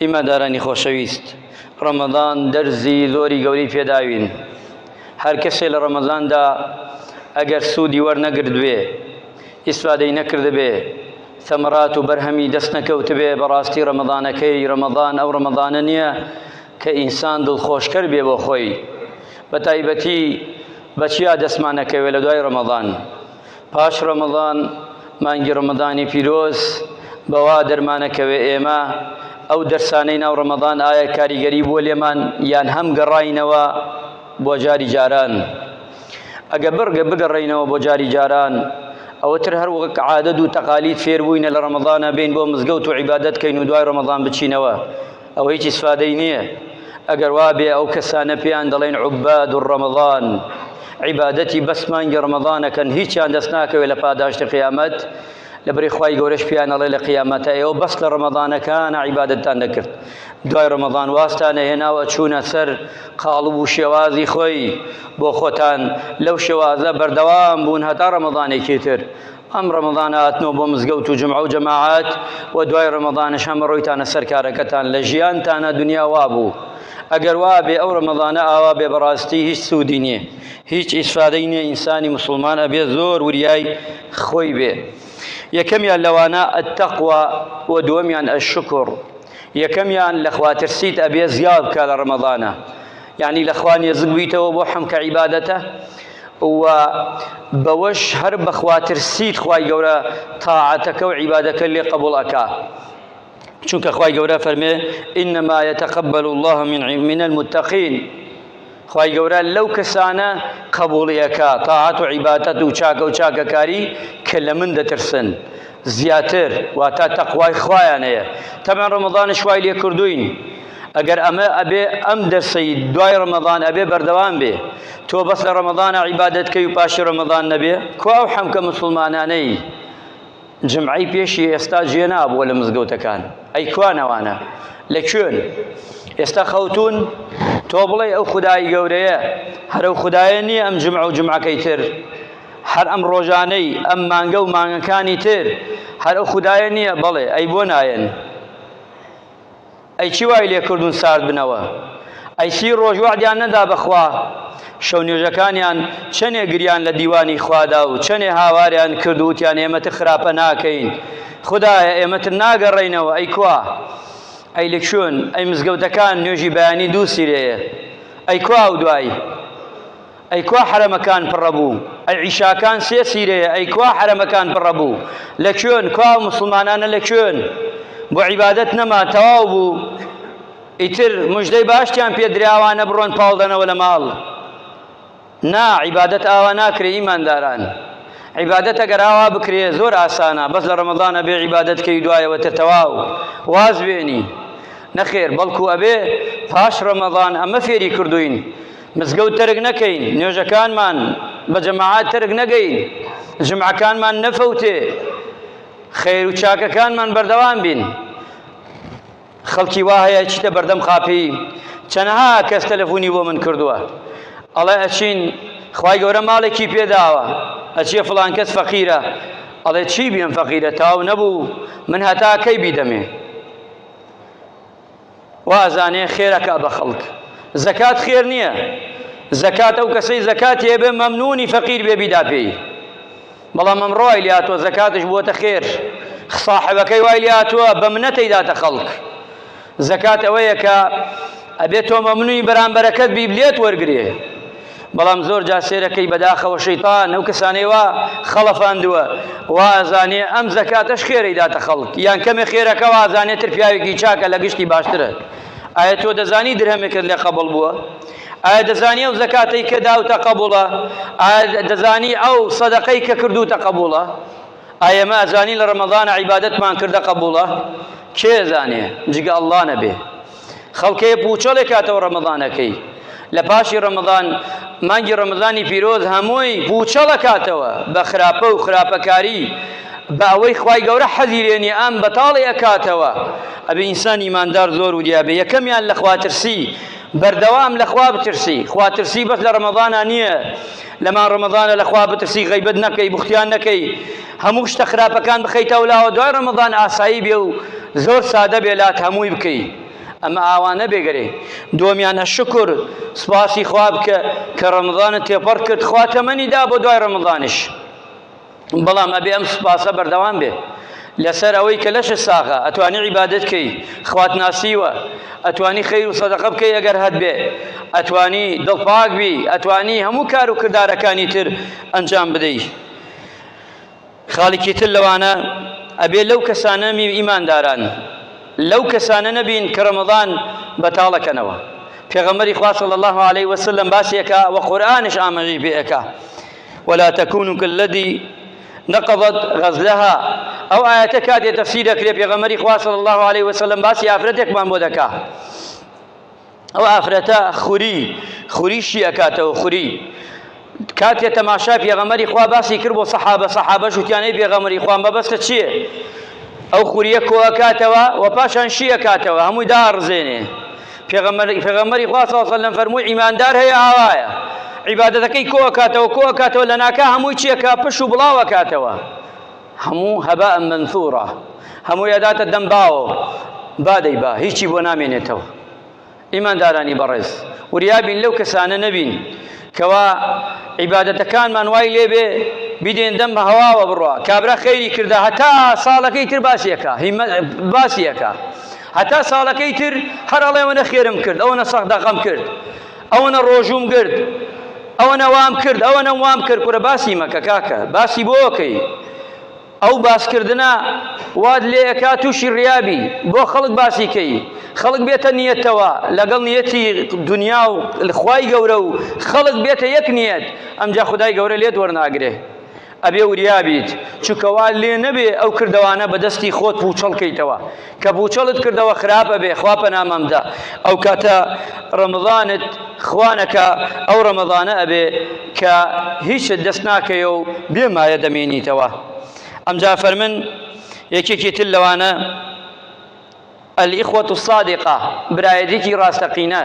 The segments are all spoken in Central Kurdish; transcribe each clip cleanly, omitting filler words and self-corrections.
ئیماندارانی خۆشەویست ڕەمەضان دەرزی زۆری گەورەی پێداوین هەر کەسێ لە ڕەمەزاندا ئەگەر سوودی وەرنەگرتبێ ئیسفادەی نەکردبێ ثەمەرات و بەرهەمی دەست نەکەوتبێ بەڕاستی ڕەمەضانەکەی ڕەمەضان ئەو ڕەمەضانە نییە کە ئینسان دڵخۆشکەر بێ بۆ خۆی بە تایبەتی بە چیا دەستمان نەکەوێ لە دوای ڕەمەضان پاش ڕەمەضان مانگی ڕەمەضانی پیرۆز بەوا دەرمانەکەوێ ئێمە ئەو دەرسانەی ناو ڕەمەضان ئایا کاریگەری بووە لێمان یان هەم گەڕاینەوە بۆ جاری جاران ئەگە بڕگە بگەڕێینەوە بۆ جاری جاران ئەوەتر هەر وەک عادەت و تەقالید فێر بووینە لە ڕەمەضانە بین بۆ مزگەوت و عیبادەت کەین و دوای ڕەمەضان بچینەوە ئەوە هیچ ئیسفادەی نییە ئەگەر وا بێ ئەو کەسانە پێیان دەڵێن عوباد الرەمەضان عیبادەتی بەس مانگی ڕەمەضانەکەن هیچیان دەست ناکەوێت لە پاداشتی قیامەت لەبەری خوای گەورەش پێیان ئەڵێ لە قیامەتە ئێوە بەس لە ڕەمەضانەکانە عیبادەتتان دەکرد دوای ڕەمەضان وازتان ئەهێناوە چوونە سەر قاڵب و شێوازی خۆی بۆ خۆتان لەو شێوازە بەردەوام بوون هەتا ڕەمەضانێکی تر ئەم ڕەمەضانە هاتنەوە بۆ مزگەوت و جمعە و جەماعەت و دوای ڕەمەضانش هەمە ڕۆیتانە سەر کارەکەتان لە ژیانتانە دنیا وابوو ئەگەر وا بێ ئەو ڕەمەضانە ئاوا بێ بەڕاستی هیچ سوودی نییە هیچ ئیسفادەی نییە ئینسانی مسلمان ئەبێ زۆر وریای خۆی بێ یەکەمیان لەوانە التقوى و دووەمیان الشکر یەکەمیان لە خواترسیت ئەبێ زیاد بکە لە ڕەمەضانە یعنی لە خوا نێزک بوویتەوە بۆ حەمکە عیبادەتە و بەوەش هەر بە خواترسیت خوای گەورە تاعەتەکە و عیبادەکە لێ قبوڵ ئەکا چونکە خوای گەورە فەرمێ إنما يتقبل الله من من المتقين خوای گەورە لەو کەسانە قبوڵی ئەکا تاعەت و عیبادەت و چاکە و چاکەکاری کە لە من دەترسن زیاتر واتا تەقوای خوایان هەیە تەبعەن ڕەمەضانش وای لێ کردوین ئەگەر ئەمە ئەبێ ئەم دەرسەی دوای ڕەمەضان ئەبێ بەردەوام بێ تۆ بەس لە ڕەمەضانە عیبادەت کەی و پاشی ڕەمەضان نەبێ کوا ئەو حەمکە مسوڵمانانەی جمعەی پێشی ئێستا جێ نابووە لە مزگەوتەکان ئەی کوان ئەوانە لە کوێن ئێستا خەوتون تۆ بڵێ ئەو خودای گەورەیە هەر ئەو خودایە نییە ئەم جمعە و جمعەکەی تر هەر ئەم ڕۆژانەی ئەم مانگە و مانگەکانی تر هەر ئەو خودایە نییە بەڵێ ئەی بۆ نایەن ئەی چی وای لێ کردوون سارد بنەوە؟ ئەی سی ڕۆژ وەعدیان نەدا بە خوا؟ شەو نوێژەکانیان چەنێ گریان لە دیوانی خوادا و چەنێ هاواریان کرد و وتیان ئێمە تر خراپە ناکەین خودایە ئێمە تر ناگەڕێینەوە ئەی کوا؟ ئەی لە کوێن؟ ئەی مزگەوتەکان نوێژی بەیانی دوو سیرەیە ئەی کوا و دوای؟ ئەی کوا حەرەمەکان پڕە بوو؟ ئەی عیشاکان سێ سیرەیە ئەی کوا حەرەمەکان پڕە بوو؟ لە کوێن؟ کوا ئەو موسڵمانانە لە کوێن؟ بۆ عیبادەت نەما تەواو بوو ئیتر مژدەی باشتیان پێ دراوانە بڕۆن پاڵ دەنەوە لە ماڵ نا عیبادەت ئاوا ناکرێ ئیمانداران عیبادەت ئەگەر ئاوا بکرێ زۆر ئاسانە بەس لە ڕەمەضانە بێ عیبادەت کەی دوایەوە تر تەواو واز بێنی نەخێر بەڵکو ئەبێ پاش ڕەمەضان ئەمە فێری کردوین مزگەوت تەرک نەکەین، نوێژەکانمان بە جەماعەت تەرک نەگەین، جومعەکانمان نەفەوتێ، خێر و چاکەکانمان بەردەوام بین. خەڵکی وا هەیە چیتە بەردەم قاپی چەنەها کەس تەلەفۆنی بۆ من کردووە ئەڵێ ئەچین خوای گەورە ماڵێکی پێداوە ئەچێ فڵان کەس فەقیرە ئەڵێ چی بیم فەقیرە تاو نەبوو من هەتا کەی بیدەمێ وا ئەزانێ خێر ئەکا بە خەڵک زەکات خێر نییە زەکات ئەو کەسەی زەکاتی هەبێ مەمنونی فەقیر بێ بیدا پێی بەڵام ئەمڕۆ وای لێهاتووە زەکاتش بووەتە خێر ساحەبەکەی وای لێهاتووە بە منەتەی داتە خەڵک زەکات ئەوەیە کە ئەبێت تۆ مەمنونی بەرامبەرەکەت بی لێت وەرگرێ بەڵام زۆر جار سێرەکەی بەداخەوە شەیتان ئەو کەسانەی وا خەڵەفاندووە وا ئەزانێ ئەم زەکاتەش خێرەی داتە خەڵک یان کەمێ خێرەکە وا ئەزانێ تر پیاوێکی چاکە لە گشتی باشترە ئایا تۆ دەزانی درهەمێکت لێ قەبڵ بووە ئایا دەزانی ئەو زەکاتەی کە داوتە قەبوڵە ئایا دەزانی ئەو سەدەقەی کە کردوتە قەبوڵە ئایا ئێمە ئەزانین لە ڕەمەضانە عیبادەتمان کردە قەبوڵە کێ ئەزانێ جگە ئەڵڵا نەبێ خەڵکەیە پوچەڵێ کاتەوە ڕەمەضانەکەی لە پاشی ڕەمەضان مانگی ڕەمەضانی پیرۆز هەمووی پوچەڵە کاتەوە بە خراپە و خراپەکاری بە ئەوەی خوای گەورە حەزی لێ نییە ئەم بەتاڵی ئەکاتەوە ئەبێ ئینسان ئیماندار زۆر وریا بێ یەکەمیان لە خواترسی بەردەوام لە خوا بترسی خواترسی بەس لە ڕەمەضانا نییە لەمان ڕەمەضانە لە خوا بترسی غەیبەت نەکەی بوختیان نەکەی هەموو شتە خراپەکان بخەیتە ولاوە دوای ڕەمەضان ئاسایی بێ و زۆر سادە بێ لات هەمووی بکەی. ئەمە ئاوا نەبێ گەرێ. دووەمیان الشکر، سوپاسی خوا بکە کە ڕەمەزانت تێپەڕ کرد، خوا تەمەنی دا بۆ دوای ڕەمەزانیش. بەڵام ئەبێ ئەم سوپاسە بەردەوام بێ لەسەر ئەوەی کە لەشت ساغە، ئەتوانی عیبادەت کەی، خوات ناسیوە، ئەتوانی خەیر و سەدەقە بکەی ئەگەر هەت بێ، ئەتوانی دڵپاک بی، ئەتوانی هەموو کار و کردارەکانی تر ئەنجام بدەی. خاڵێکی تر لەوانە ئەبێ لەو کەسانە ئیمانداران لەو کەسانە نەبین کە ڕەمەضان بەتاڵەکەنەوە پێغەمبەری خوا صلی الله علیه وسلم باسیەکە و قورئانش ئاماژەی پێ ئەکا ولا تكونوا كالذي نقضت غزلها ئەو ئاەتە کاتێ تەفسیر دەکرێ پێغەمبەری خوا صلی الله علیه وسلم باسی ئافرەتێکمان بۆ دەکا ئەو ئافرەتە خوری خوری شی ئەکاتەوە خوری کاتێ تەماشا پێغەمبەری خوا باسی کرد بۆ سەحابە سەحابەش وتیان ئەی پێغەمبەری خوا مەبەستە چییە ئەو خوریە کۆ ئەکاتەوە و پاشان شی ئەکاتەوە هەمووی داڕزێنێ پێغەمبەری خوا صلی الله علیه وسلم فەرمووی ئیماندار هەیە ئاوایە عیبادەتەکەی کۆ ئەکاتەوە کۆ ئەکاتەوە لەناکا هەمووی چیەکە پش و بڵاو ئەکاتەوە هەموو هەباء منثورا هەمووی ئەداتە دەم باوە با دەیبا هیچی بۆ نامێنێتەوە ئیماندارانی بەڕێز وریابین لەو کەسانە نەبین کەوا عیبادەتەکانمان وای لێبێ بیدێن دەم بە هەواوە بڕوا کابرا خەیری کردا هەتا ساڵەکەی تر باسیەکە باسیەکە هەتا ساڵەکەی تر هەر ئەڵێ ئەوەنە خێرم کرد ئەوەنە سەدەقەم کرد ئەوەنە ڕۆژووم گرت ئەوەنە وام کرد ئەوەنە وام کرد کورە باسی مەکە کاکە باسی بۆکەی ئەو باسکردنە وات لێ ئەکا تووشی ڕیابی بۆ خەڵک باسی کەی خەڵک بێتە نیەتەوە لەگەڵ نیەتی دنیا و خوای گەورە و خەڵک بێتە یەک نیەت ئەمجا خدای گەورە لێت وەرناگرێ ئەبێ وریا بیت چونکە وا لێ نەبێ ئەو کردەوانە بە دەستی خۆت پوچەڵ کەیتەوە کە پوچەڵت کردەوە خراپ ئەبێ خوا پەنامان بدە ئەو کاتە ڕەمەضانت خوا نەکا ئەو ڕەمەضانە ئەبێ کە هیچت دەست ناکەی و بێ مایە دەمێنیتەوە ئەمجا فەرمن یەکێکی تر لەوانە الإخوة الصادقة برایەتێکی ڕاستەقینە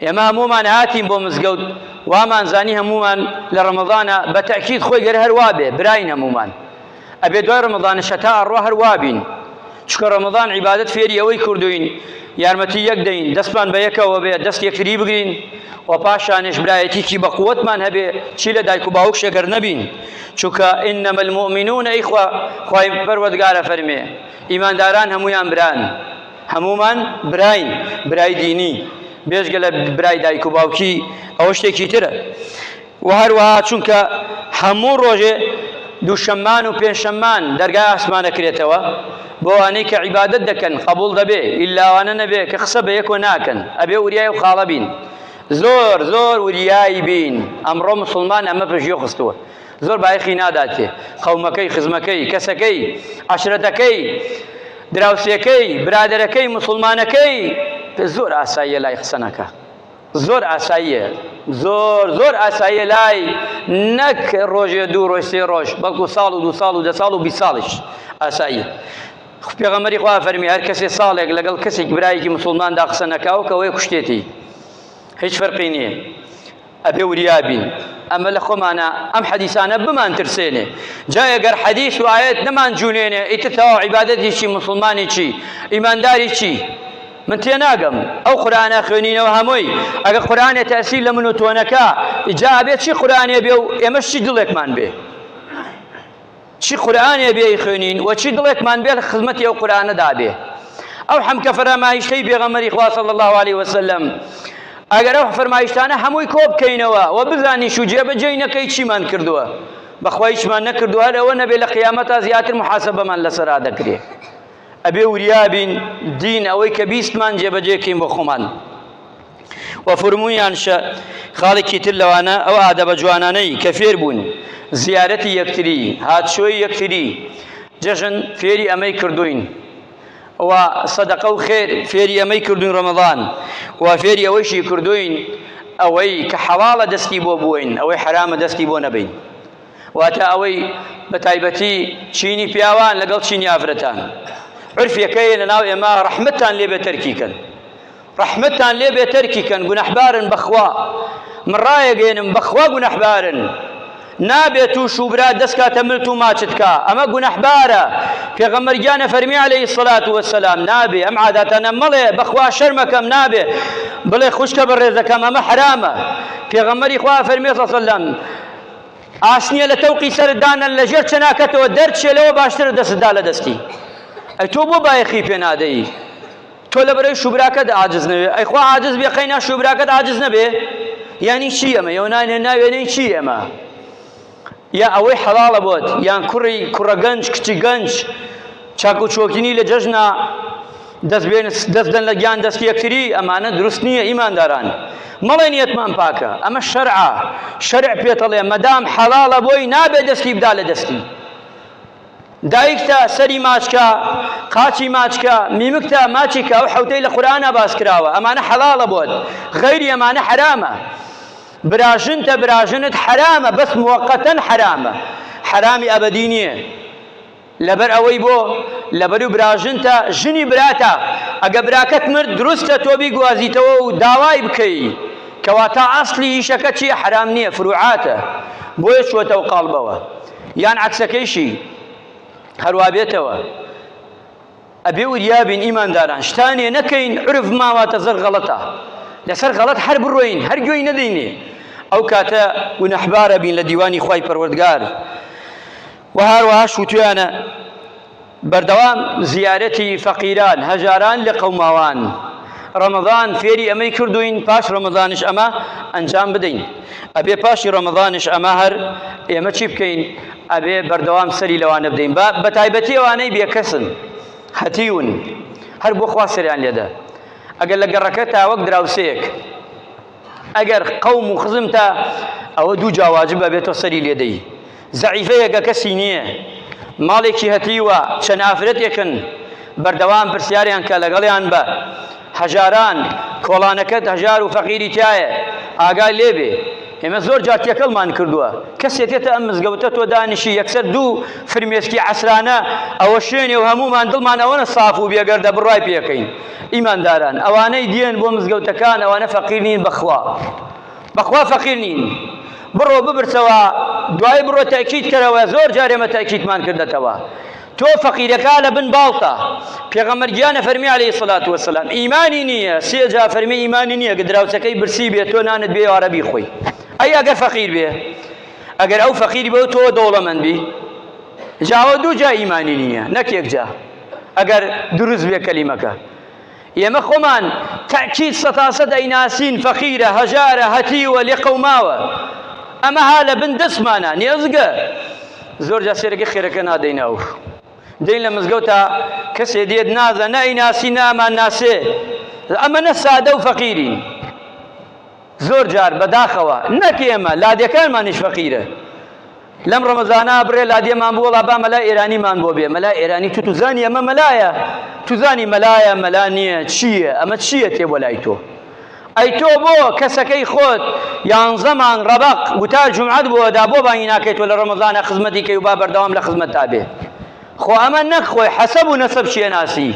ئێمە هەموومان هاتین بۆ مزگەوت وامان زانی هەموومان لە ڕەمەضانە بە تەئکید خۆی گەر هەر وابێ براین هەموومان ئەبێ دوای ڕەمەضانش هەتا ئەڕوا هەر وابین چونکە ڕەمەضان عیبادەت فێری ئەوەی کردوین یارمەتی یەک دەین دەستمان بە یەکەوە بێ دەست یەکتری بگرین و پاشانش برایەتیکی بە قووەتمان هەبێ چی لە دایک و باوک شەگەر نەبین چونکە إنما المؤمنون إخوة خوای پەروەردگارە فەرمێ ئیمانداران هەمویان بران هەموومان براین، برای دینی، بێجگە لە برای دایک و باوکی، ئەوە شتێکی ترە. و هەروەها چونکە هەموو ڕۆژێ دووشەممان و پێنجشەممان دەرگای ئاسمان ئەکرێتەوە بۆ ئەوانەی کە عیبادەت دەکەن قەبوڵ دەبێ ئیلا ئەوانە نەبێ کە قسە بە یەکۆ ناکەن ئەبێ وریای و خاڵە بین زۆر زۆر وریای بین ئەمڕۆ مسلمان ئەمە پشتگوێ خستووە زۆر بایەخی ناداتێ قەومەکەی خزمەکەی کەسەکەی عەشرەتەکەی دراوسێکەی برادەرەکەی موسڵمانەکەی زۆر ئاساییە لای قسە نەکا زۆر ئاساییە زۆر زۆر ئاساییە لای نەک ڕۆژێ دوو ڕۆژ سێ ڕۆژ بەڵکو ساڵ و دوو ساڵ و دە ساڵ و 20 ساڵیش ئاساییە پێغەمبەری خوا فەرمی هەر کەسێ ساڵێک لەگەڵ کەسێک برایەکی مسلماندا قسە نەکاوە کەوەی کوشتێتی هیچ فەرقی نییە ئەبێ وریا بین ئەمە لە خۆمانە ئەم حەدیسانە بمان ترسێنێ جا ئەگەر حەدیس و ئایەت نەمان جوولێنێ ئیتر تەواو عیبادەتی چی موسڵمانی چی ئیمانداری چی من تێناگەم ئەو قورئانە خوێنینەوە هەمووی ئەگە قورئانێ تەئسیر لە من و تۆ نەکا جا ئەبێ چی قورئانێ بێ و ئێمەش چی دڵێکمان بێ چی قورئانێ بێ ئەیخوێنین و چی دڵێکمان بێ لە خزمەتی ئەو قورئانەدا بێ ئەو حەمکە فەرمایشتەی پێغەمبەری خوا صلی الله علیه وسلم ئەگەر ئەو فەرمایشتانە هەمووی کۆ بکەینەوە و بزانیش و جێبەجێی نەکەی چیمان کردووە بەخوا هیچمان نەکردووە هەر ئەوە نەبێ لە قیامەتا زیاتر محاسبەمان لەسەرا دەکرێ ئەبێ وریا بین دین ئەوەی کە بیستمان جێبەجێ کەین بۆ خۆمان و فرموویانشە خاڵێکی تر لەوانە ئەو ئادەبە جوانانەی کە فێر بوون زیارەتی یەکتری هاتشۆی یەکتری جەژن فێری ئەمەی کردوین و سەدەقە و خێر فێری ئەمەی کردوین ڕەمەضان و فێری ئەوەیشی کردوین ئەوەی کە حەڵاڵە دەستی بۆ بووین ئەوەی حەرامە دەستی بۆ نەبین واتە ئەوەی بە تایبەتی چینی پیاوان لەگەڵ چینی ئافرەتان عرفیەکەی لەناو ئێمە ڕەحمەتان لێ بێ تەرکی کەن ڕەحمەتتان لێ بێ تەرکی کەن گوناحبارن بەخوا من ڕایەگەێنم بەخوا گوناحبارن. نابێت و شوبرا دەست کاتە ملت و ماچت کا ئەمە گوناحبارە پێغەمبەر گیانە فەرمی عەلەیهی سەلات وەسەلام نابێ ئەم عاداتانە مەڵێ بەخوا شەرمەکەم نابێ بڵێ خوشکە بەڕێزەکەم ئەمە حەرامە پێغەمبەری خوا فەرمی صلی الله ئاسنیە لە تەوقی سەرت دانەن لە ژێر چەناکەتەوە دەرچێ لەوە باشترە دەستت دا لە دەستی ئەی تۆ بۆ بایەخی پێ نادەی تۆ لە بەرەی شوبراکەت عاجز نەوێ ئەی خوا عاجز بێ قەینا شوبراکەت عاجز نەبێ یانی چی ئەمە یۆنانێ ناوێنەی چی ئەمە یا ئەوەی حەڵاڵە بۆت یان کوڕی کوڕە گەنج کچی گەنج چاک و چۆکینی لە جەژنا دەست بێن دەست دەن لە گیان دەست یەکتری ئەمانە دروست نییە ئیمانداران مەڵێ نیەتمان پاکە ئەمە شەرعە شەرع پێتەڵێ مەدام حەڵاڵە بۆی نابێ دەستی بدا لە دەستی دایکتە سەری ماچکە قاچی ماچکە میمکتە ماچیکە ئەو حوتەی لە قورئانا باس کراوە ئەمانە حەڵاڵە بۆت غەیری ئەمانە حەرامە براژنتە براژنت حەرامە بەس موەقەتەن حەرامە حەرامی ئەبەدی نییە لەبەر ئەوەی بۆ لەبەر و براژنتە ژنی براتە ئەگە براکەت مرد دروستە تۆ بیگوازیتەوە و داوای بکەی کەواتە ئەسلی ئیشەکە چییە حەرام نییە فروعاتە بۆیە چووەتەوە قاڵبەوە یان عەکسەکەیشی هەروا بێتەوە ئەبێ وریا بین ئیمانداران شتانێ نەکەین عرف ماواتە زەر غەڵەتە لەسەر غەڵەت هەر بڕۆین هەر گوێی نەدەینێ ئەو کاتە گونەحبارە بین لە دیوانی خوای پەروەردگار و هەروەها شوتویانە بەردەوام زیارەتی فەقیران هەژاران لە قەوماوان ڕەمەضان فێری ئەمەی کردوین پاش ڕەمەضانش ئەمە ئەنجام بدەین ئەبێ پاشی ڕەمەضانش ئەمە هەر ئێمە چی بکەین ئەبێ بەردەوام سەری لەوانە بدەین بە بەتایبەتی ئەوانەی بێکەسن هەتیون هەر بۆ خوا سەریان لێدە ئەگەر لە گەڕەکەتا وەک دراوسێیەک ئەگەر قەوم و خزمتە ئەوە دوو جا واجبە بێت تۆ سەری لێدەی زەعیفەیەکە کەسی نییە ماڵێکی هەتیوە چەند ئافرەتێکن بەردەوام پرسیاریان کە لەگەڵیان بە هەژاران کۆڵانەکەت هەژار و فەقیری تایە ئاگای لێبێ ئێمە زۆر جار تێکەڵمان کردووە کەسێ تێتە ئەم مزگەوتە تۆ دانیشی یەکسەر دوو فرمێسکی عەسرانە ئەوە شوێنێ و هەمومان دڵمان ئەوەنە ساف و بێگەردە بڕای پێکەین ئیمانداران ئەوانەی دێن بۆ مزگەوتەکان ئەوانە فەقیر نین بەخوا بەخوا فەقیر نین بڕۆ ببرسەوە دوای بڕۆ تەکیت کەرەوە زۆر جار ئێمە تەکیتمان کردەتەوە تۆ فەقیرەکە لە بن باڵتە پێغەمبەر گیانە فەرمی عەلەیهی سڵات وەسەلام ئیمانی نییە سێ جا فەرمی ئیمانی نییە کە دراوسەکەی برسی بێ تۆ نانت بێ وارە بیخۆی ئەی ئەگەر فەقیر بێ ئەگەر ئەو فەقیری بێ تۆ دەوڵەمەند بی جاوە دوو جا ئیمانی نییە نەک یەک جا ئەگەر دروست بێ کەلیمەکە ئێمە خۆمان تەئکید سەتاسەد ئەیناسین فەقیرە هەژارە هەتیوە لێقەوماوە ئەمە ها لە بن دەستمانە نێزگە زۆر جا سێرەکە خێرەکە نادەینە ئەو دێن لە مزگەوتا کەسێ دێت نازە نە ئەیناسی نامان ناسێ ئەمە نە سادە و فەقیرین زۆر جار بەداخەوە نەک ئێمە لادێکانمانیش فەقیرە لەم ڕەمەزانە بڕێ لادێمان بوو وەڵا با مەلا ئێرانیمان بۆ بێ مەلا ئێرانی تو توزانی ئەمە مەلایە توزانی مەلایە مەلا نییە چییە ئەمە چییە تێ بۆ لای تۆ ئەی تۆ بۆ کەسەکەی خۆت یانزەمان ڕەبەق وتار جومعەت بۆ دا بۆ بانگی ناکەیت تۆ لە ڕەمەزانە خزمەتی کەی و با بەردەوام لە خزمەتتا بێ خۆ ئەمە نەک خۆی حەسەب و نەسەب چیە ناسی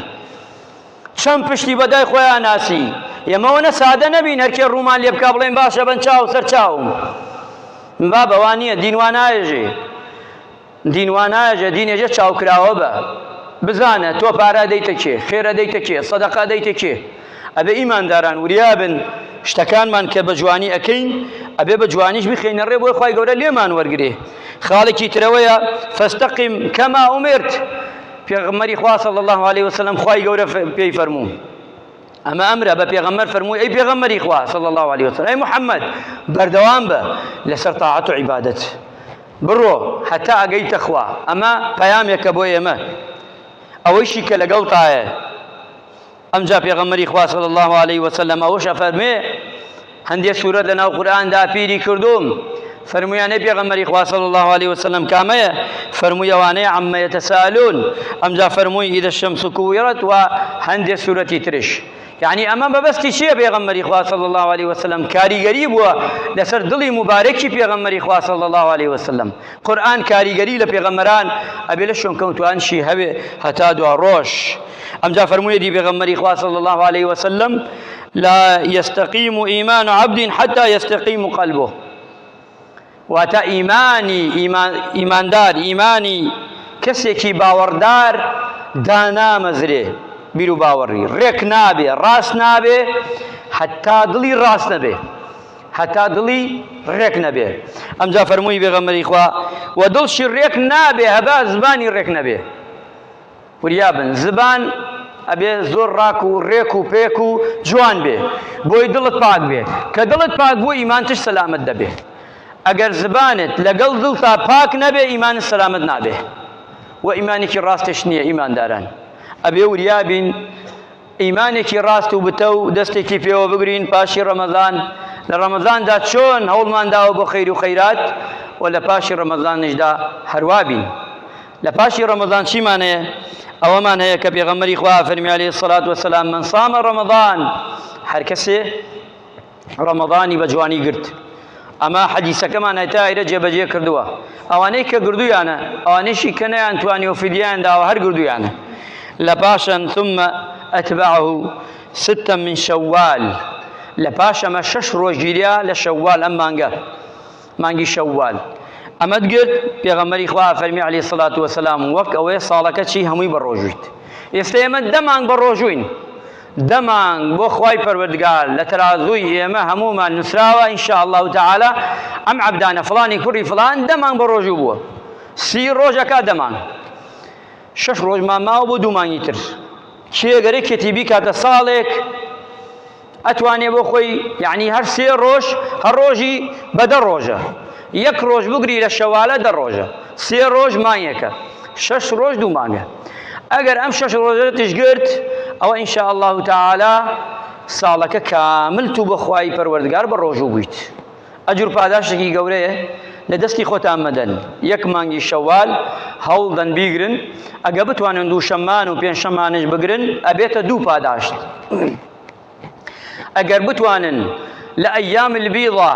چەند پشتی بە دای خۆیان ناسی ئێمە ئەوەنە سادە نەبین هەرکێ ڕوومان لێ بکا بڵێن باشە بن چاو سەر چاوم بابە وا نییە دین وا نایەژێ دین وا نایەژێ دین ئێژێ چاوکراوە بە بزانە تۆ پارە دەیتە کێ خێرە دەیتە کێ سەدەقە دەیتە کێ ئەبێ ئیمانداران وریا بن شتەکانمان کە بە جوانی ئەکەین ئەبێ بە جوانیش بخەینە ڕێ بۆی خوای گەورە لێمان وەرگرێ خاڵێکی ترەوەیە فاستقم كما أمرت پێغەمبەری خوا صلی الله علیه وسلم خوای گەورە پێی فەرموو ئەمە ئەمرە بە پێغەمبەر فەرمووی ئەی پێغەمبەری خوا صلی الله علیه وسلم ئەی محمد بەردەوام بە لەسەر تاعەت و عیبادەت بڕۆ هەتا ئەگەیتە خوا ئەمە پەیامێکە بۆ ئێمە ئەوەیشی کە لەگەڵتایە ئەمجا پێغەمبەری خوا صلی اللە علیه وسلم ئەوەش ئەفەرموێ هەندێ سورەت لەناو قورئاندا پیری کردوم فەرموویان ئەی پێغەمبەری خوا صلی اللە علیه وسلم کامەیە فەرمووی ئەوانەیە عەممە یەتەسائەلون ئەمجا فەرمووی ئیذا الشمس کوورت و هەندێ سورەتی ترش یعنی ئەمە مەبەستی چییە پێغەمبەری خوا صلی اللە علیه وسلم کاریگەری بووە لەسەر دڵی موبارەکی پێغەمبەری خوا صلی اللە علیه وسلم قورئان کاریگەری لە پێغەمبەران ئەبێ لە شوێنکەوتوانشی هەبێ هەتا دوا ڕۆژ ئەمجا فەرموویەتی پێغەمبەری خوا صلی الله علیه وسلم لا يستقيم إيمان عبد حتى يستقيم قلبه. واتە ئیمانی ئیماندار ئیمانی کەسێکی باوەڕدار دانامەزرێ بیر و باوەڕی ڕێک نابێ ڕاست نابێ هەتا دڵی ڕاست نەبێ هەتا دڵی ڕێک نەبێ ئەمجا فەرمووی بێغەمبەری خوا و دڵشی ڕێک نابێ هەبا زبانی ڕێک نەبێ وریابن زبان ئەبێ زۆر ڕاک و ڕێک و پێک و جوان بێ بۆی دڵت پاک بێ کە دڵت پاک بوو ئیمانتش سەلامەت دەبێ ئەگەر زبانت لەگەڵ دڵتا پاک نەبێ ئیمانت سەلامەت نابێ و ئیمانێکی ڕاستش نییە ئیمانداران ئەبێ وریابین ئیمانێکی ڕاست و بتەو دەستێکی پێوە بگرین پاشی ڕەمەزان لە ڕەمەزاندا چۆن هەوڵمان داوە بۆ خەیر و خەیرات و لە پاشی ڕەمەزانیشدا هەروا بین لە پاشی ڕەمەزان چیمان هەیە ئەوەمان هەیە کە پێغەمبەری خوا فەرمی عەلەیهی سەلات وەسەلام من صام ڕەمەضان هەر کەسێ ڕەمەضانی بە جوانی گرت ئەمە حەدیسەکەمان هەتا ئێرە جێبەجێ کردووە ئەوانەی کە گردویانە ئەوانەیشی کە نەیانتوانی و فدیان داوە هەر گردویانە لە پاشان ثم أتبعه ستا من شوال لە پاش ئەمە شەش ڕۆژ گیریا لە شەوال ئەم مانگە مانگی شەوال ئەمەت گرت پێغەمبەری خوا فەرمی عەلەیهی سڵات وەسەلام وەک ئەوەیە ساڵەکە چی هەمووی بە ڕۆژوویت ئێستا ئێمە دە مانگ بە ڕۆژووین دە مانگ بۆ خوای پەروەردگار لە تەرازووی ئێمە هەموومان نووسراوە إن شاء الله تعالی ئەم عەبدانە فڵانی کوڕی فڵان دە مانگ بە ڕۆژوو بووە سی ڕۆژەکە دە مانگ شەش ڕۆژمان ماوە بۆ دوو مانگی تر کێ گەرەکێتی بیکاتە ساڵێک ئەتوانێ بۆ خۆی یعنی هەر سێ ڕۆژ هەر ڕۆژی بە دە ڕۆژە یەک ڕۆژ بگری لە شەوالە دە ڕۆژە سێ ڕۆژ مانگێکە شەش ڕۆژ دوو مانگە ئەگەر ئەم شەش ڕۆژەتیش گرت ئەوە إن شاء الله تعالی ساڵەکە کامل تو بەخوای پەروەردگار بە ڕۆژوو بوویت ئەجر پاداشتێکی گەورەیە لە دەستی خۆتان مەدەن یەک مانگی شەوال هەوڵدەن بیگرن ئەگە بتوانن دوو شەممان و پێنجشەممانش بگرن ئەبێتە دوو پاداشت ئەگەر بتوانن لە ئەیام البیضە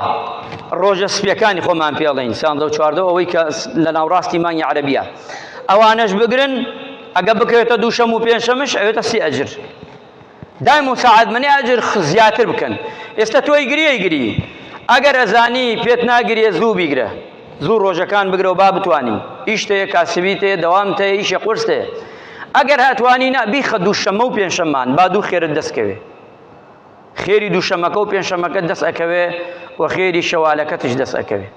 ڕۆژە سپیەکانی خۆمان پێڵین ساندە و چواردە ئەوەی کە لە ناوڕاستی مانگی عەرەبیە ئەوانەش بگرن ئەگە بکەوێتە دووشەم و پێنجشەمش ئەوێتە سی ئەجر دایم و سەعات منی ئەجر زیاتر بکەن ئێستا تۆی گری ئەیگری ئەگەر ئەزانی پێت ناگرێ زوو بیگرە زوو ڕۆژەکان بگرەوە با بتوانی ئیشت هەیە کاسبیت هەیە دەوامت هەیە ئیشی قورست هەیە ئەگەر هاتوانی نا بیخە دووشەممە و پێنجشەممان با دوو خێرت دەست کەوێ خێری دووشەمەکە و پێنجشەمەکە دەست ئەکەوێ و خێری شەوالەکەتیش دەست ئەکەوێ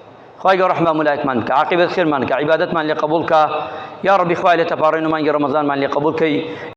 خوای گەورە ڕەحمە مولایکمان بکە عاقبەت خێرمان کە عیبادەتمان لێ قبول کە یا ڕەبی خوای لێ تەپاڕێن و مانگی ڕەمەزانمان لێ قبول کەی.